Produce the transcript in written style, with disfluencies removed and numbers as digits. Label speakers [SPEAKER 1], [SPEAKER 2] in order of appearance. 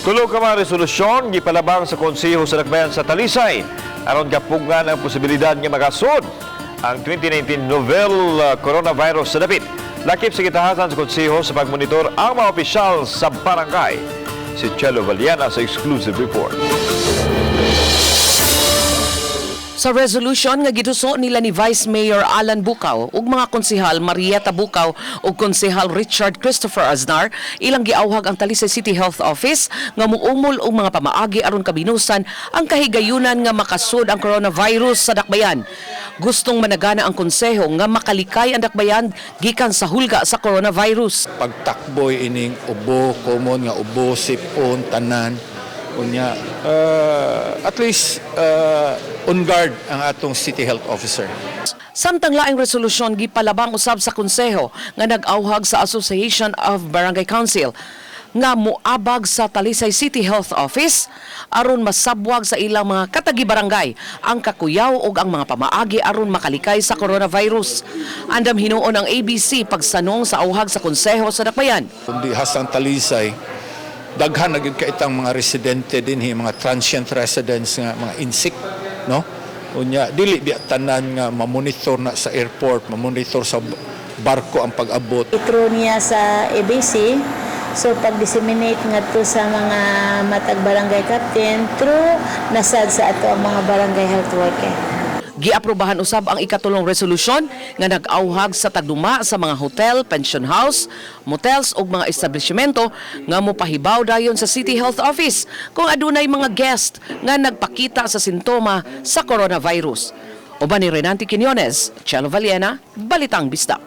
[SPEAKER 1] Tulo ka mga resolusyon gipalabang sa Konseho sa Dakbayan sa Talisay aron kapugngan ang posibilidad nga makasud ang 2019 novel coronavirus sa dapit. Lakip sa gitahasan sa Konseho sa pagmonitor ang mga opisyal sa barangay. Si Chelo Valiana sa exclusive report.
[SPEAKER 2] Sa resolution nga giduso nila ni Vice Mayor Alan Bukaw ug mga konsehal Marieta Bukaw ug konsehal Richard Christopher Aznar, ilang giawhag ang Talisay City Health Office nga muumol og mga pamaagi aron kabinusan ang kahigayunan nga makasud ang coronavirus sa dakbayan. Gustong managana ang konseho nga makalikay ang dakbayan gikan sa hulga sa coronavirus.
[SPEAKER 3] Pagtakboy ining ubo, common nga ubo, sipon, tanan. Unya, at least on guard ang atong city health officer.
[SPEAKER 2] Samtang laing resolusyon gipalabang usab sa konseho nga nag-awhag sa Association of Barangay Council nga muabag sa Talisay City Health Office aron masabwag sa ilang mga katagi-barangay ang kakuyaw ug ang mga pamaagi aron makalikay sa coronavirus. Andam hinuon ang ABC pagsanong sa awhag sa konseho sa dakbayan.
[SPEAKER 3] Kundi hasang Talisay, daghan na gyud kaitang mga residente dinhi, mga transient residents nga mga insik, no? Unya, dili biya tanan nga mamonitor na sa airport, mamonitor sa barko ang pag-abot.
[SPEAKER 4] Through niya sa ABC, so pag-disseminate ngadto sa mga matag barangay captain through nasad sa ato ang mga barangay health worker.
[SPEAKER 2] Giaprobahan usab ang ikatulong resolusyon nga nag-awhag sa tagduma sa mga hotel, pension house, motels ug mga establishmento nga mopahibaw dayon sa City Health Office kung adunay mga guest nga nagpakita sa sintoma sa coronavirus. Uban ni Renante Quiñones, Chelo Valiena, Balitang Bisdak.